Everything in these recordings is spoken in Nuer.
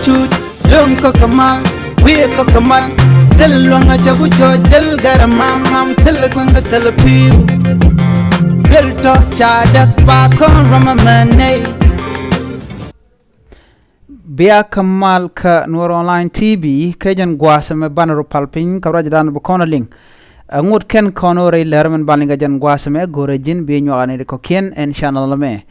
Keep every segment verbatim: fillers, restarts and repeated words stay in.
Cut, luäŋ kä kɛ mal, wi̱i̱ kä kɛ mal. Thil luäŋ a cɛ ku cɔ jäl gɛrɛ mam mam, thil kueŋ kä thil pi̱w. Duel tɔ ca däk ba kɔn rɔm a mɛn nɛy. Bia kä mal kä Nuɔr Online T V, kä jɛn gua̱a̱th ɛmɛ banɛ ru pal piny kä ruacdan bi kɔn a liŋ. Ɛ ŋot kɛn kɔn ɣöö rɛy lär min bal ni kɛ jɛn gua̱a̱th ɛmɛ, go̱rɛ ji̱n bi nyuak ni kɔ̱kiɛn ɛn channel ɛmɛ.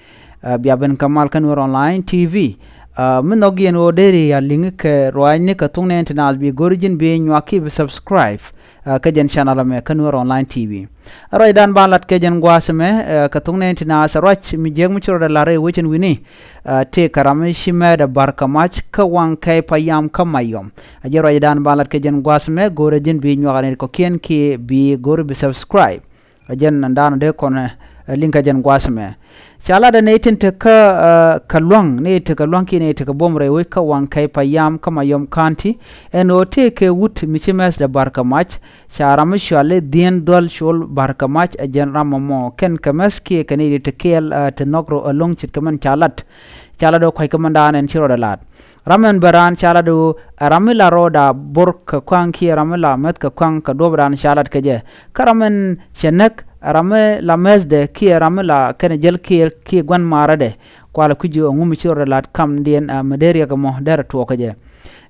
Ɛ, bia ben kä mal kä Nuɔr Online T V. Ɛ, mi nhɔk yɛn ɣöö deri a liŋ kɛ ruaacni kɛ thukni tin naath, bi go̱rɛ ji̱n bi nyuak ki bi subscribe, ɛ, kä jɛn channel ɛmɛ kä Nuɔr Online T V. Ruacdan ba lat kɛ jɛn gua̱a̱th ɛmɛ, ɛ, kɛ thukni tin naath, ruac mi jiäk mi ci rɔɔdɛ lar rɛy wecin wi̱ni. Ɛ, tëë kɛ ram mi ci mɛɛt ɛ Bar Kamac kä Waŋ Kɛy Payam kä Mayɔm. A jɛ ruacdan ba lat kɛ jɛn gua̱a̱th ɛmɛ, go̱rɛ ji̱n bi nyuak ni kɔ̱kiɛn kiɛ bi go̱rɛ bi subscribe. A jɛn ndan dee kɔn, ɛ, liŋ kä jɛn gua̱a̱th ɛmɛ. Ca lat ɛ nɛy tin te kä, ɛ, kä lua̱ŋ, nɛy te kä lua̱ŋ kiɛ nɛy te kä buɔ̱m rɛy wec kä Waŋ Kɛy Payam kä Mayɔm County. Ɛn ɣöö tëë kɛ wut mi ci mɛth dɛ Bar Kamac, ca ram mi cuali Dhiɛn Dhual Col Bar Kamac, ɛ jɛn ram ɛmɔ kɛn kɛ mɛth kiɛ kɛ nɛy ti kɛɛl, ɛ, ti nhɔk rɔ ɛlɔ̱ŋ ce̱tkɛ min ca lat. Ca lat ɣöö kua̱c kɛ mindan ɛn ci rɔɔdɛ lat. Ram ɛn bɛ raan ca lat ɣöö ɛ ram mi la rɔɔda bor kɛ kua̱ŋ kiɛ ram mi la mɛth kɛ kua̱ŋ kɛ duɔ̱ɔ̱pdan ca lat kɛ jɛ. Kä ram ɛn cɛ näk ɛ ram mi la mɛthdɛ kiɛ ram mi la kɛnɛ jäl kiɛ, kiɛ gua̱n marädɛ. Kualɛ kui̱c ɣöö ɛŋu mi ci rɔɔdɛ lat kamdiɛn, ɛ, mi dee riɛk ɛmɔ derɛ tuɔɔk kɛ jɛ.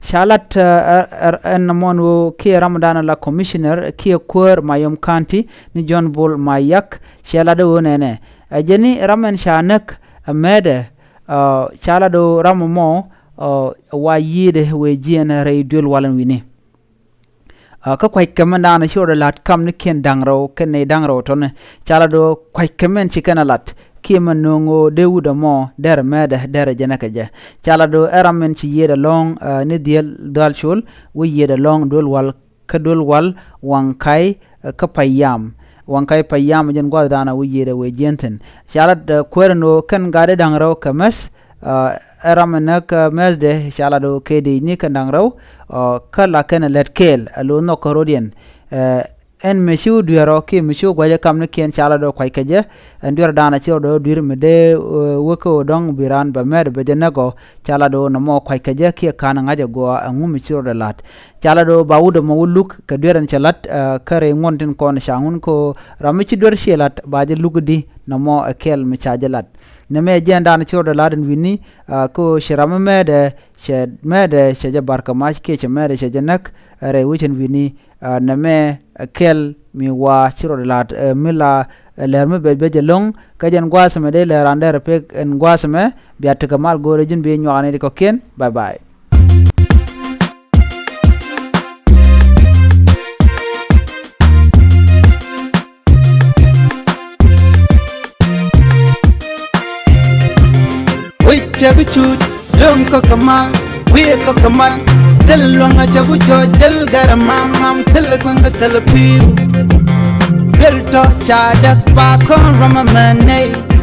Ca lat, ɛ, ɛ, ɛ, ɛn nɔmɔ ɛn ɣöö kiɛ ramdan la commissioner kiɛ kuäär Mayɔm County ni John Bol Mayak, cɛ lat ɣöö nɛnɛ. Ɛ jɛn ni ram ɛn ca näk ɛ mɛtdɛ, ɛ, ca lat ɣöö ram ɛmɔ, ɛ, wa yiëëdɛ wëë jiɛɛn rɛy duël wal ɛn wi̱ni. Ɛ, kä kua̱c kɛ mindan ci rɔɔdɛ lat kamnikiɛn da̱ŋ rɛw kɛnɛ da̱ŋ rɛw tɔ̱nɛ. Ca lat ɣöö kua̱c kɛ min ci kɛn ɛ lat kiɛ min nööŋ ɣöö dee wut ɛmɔ derɛ mɛtdɛ derɛ jɛn ɛ kɛ jɛ. Ca lat ɣöö ɛ ram min ci yiëëdɛ ɛlɔ̱ŋ, ɛ, ni Dhiɛn Dhual Col, wä yiëëdɛ ɛlɔ̱ŋ duël wal kä duël wal Waŋ Kɛy, ɛ, kä Payam. Waŋ Kɛy Payam jɛn gua̱thdan a wä yiëëdɛ wëë jiɛɛn thi̱n. Ca lat, ɛ, kuäär ɛn ɣöö kɛn gatdɛ da̱ŋ rɛw kɛ mɛth, ɛ, ɛ ram ɛn näk, ɛ, mɛthdɛ ca lat ɣöö kɛ dëëcni kɛn da̱ŋ rɛw, ɛ, kä la kɛn ɛ lät kɛɛl ɛ lo̱ nhɔk kä ro̱diɛn. Ɛ, ɛn mi ci wä dueer ɔ kiɛ mi ci wä gua̱cä kamnikiɛn ca lat ɣöö kua̱c kɛ jɛ. Ɛn dueerdan a ci rɔɔdɛ dui̱r mi dee, ɛ, wä kä ɣöö dɔ̱ŋ bi raan bɛ mɛt bɛ jɛ näk ɔ. Ca lat ɣöö nɔmɔ kua̱c kɛ jɛ kiɛ ka̱n ŋa̱c ɛ gɔaa ɛŋu mi ci rɔɔdɛ lat. Ca lat ɣöö ba wut ɛmɔ wä luk kɛ dueer ɛn cɛ lat, ɛ, kä rɛy ŋuɔ̱n tin kɔn ca ŋun kä ɣöö ram mi ci dueer ciɛ lat ba jɛ luk di nɔmɔ ɛ kɛl mi ca jɛ lat. Nɛmɛ ɛ jiɛɛndan ci rɔɔdɛ lat ɛn wi̱ni, ɛ, kä ɣöö ci ram mi mɛtdɛ cɛ mɛtdɛ cɛ jɛ Bar Kamac kiɛ cɛ mɛtdɛ cɛ jɛ näk, ɛ, rɛy wec ɛn wi̱ni, ɛ, nɛmɛ ɛ kɛl mi wa ci rɔɔdɛ lat, ɛ, mi la, ɛ, lɛr mi bɛc bɛc ɛlɔ̱ŋ. Kä jɛn gua̱a̱th ɛmɛ dee lɛr raan derɛ pek ɛn gua̱a̱th ɛmɛ. Bia tekɛ mal, go̱rɛ ji̱n bi nyuak ni kɔ̱kiɛn. Bye bye. Wi̱c cɛ bi cut, luäŋ kä kɛ mal, wi̱i̱ kä kɛ mal. Thil luäŋ a cɛ bi cɔ jäl gɛrɛ mam mam, thil kueŋ kä thil pi̱w. Duel tɔ ca däk ba kɔn rɔm a mɛn nɛy.